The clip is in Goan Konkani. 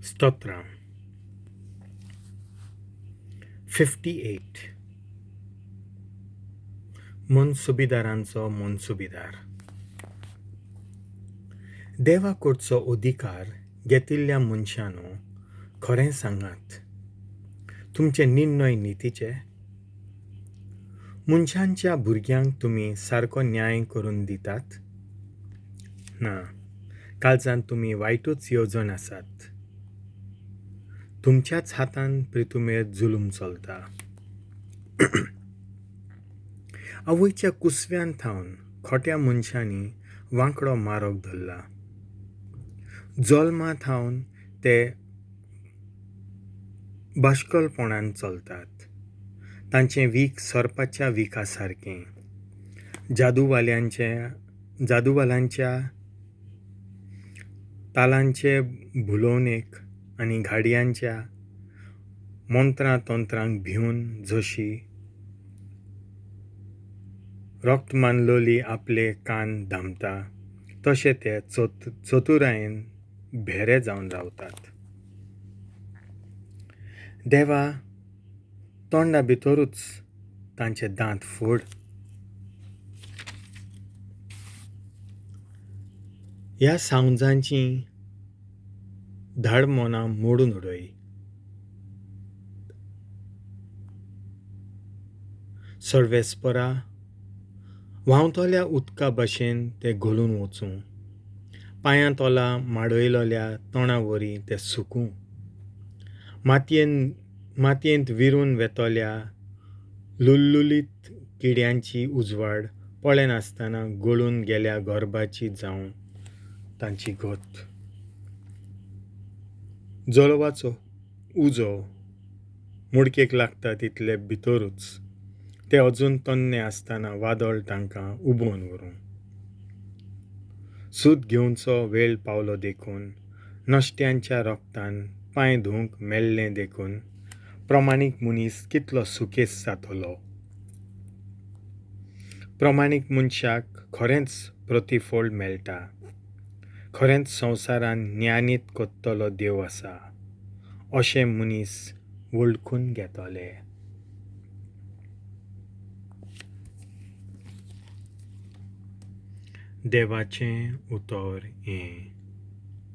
स्तोत्रां. 58. मनसुबीदारांचो मनसुबीदार. देवा कडचो अधिकार घेतिल्ल्या मनशांनो, खरें सांगात, तुमचे निर्णय नितीचे? मनशांच्या भुरग्यांक तुमी सारको न्याय करून दितात? ना, काळजांत तुमी वायटूच येवजण आसात. तुमच्याच हातान प्रितुमेर जुलूम चलता. आवयच्या कुसव्यान थावन खोट्या मनशांनी वांकडो मारोग धरला. जल्मा थावन ते बाश्कलपणान चलतात. तांचें वीख सोरपाच्या विखा सारकें. जादूवाल्यांच्या तालांचे भुलोवणेक आनी घाडयांच्या मंत्रां तंत्रांक भिवन जशी रक्त मानलोली आपले कान दामता, तशे ते चतुरायेन भेरे जावन रावतात. देवा, तोंडा भितरूच तांचे दांत फोड. ह्या सावजांचीं धाडमोनां मोडून उडय. सर्वेस्परा, व्हांवतल्या उदका भशेन ते घोलून वचूं. पांयां तोला माडयलोल्या तोंडा वरी ते सुकूं. मातयेंत विरून वेतल्या लुल्लुलीत किड्यांची उजवाड पळयनासतना गळून गेल्या गोरबाची जावं तांची गत. जळवाचो उजो मोडकेक लागता तितले भितरूच ते अजून तन्ने आसतना वादळ तांकां उबोवन व्हरूं. सूत घेवचो वेळ पावलो देखून, नश्ट्यांच्या रक्तान पांय धुवंक मेल्लें देखून, प्रमाणीक मनीस कितलो सुखेस्त जातलो. प्रमाणीक मनशाक खरेंच प्रतिफळ मेळटा. खरेंच संवसारान ज्ञानीत करतलो देव आसा अशें मनीस वळखून घेतले. देवाचें उतर हें.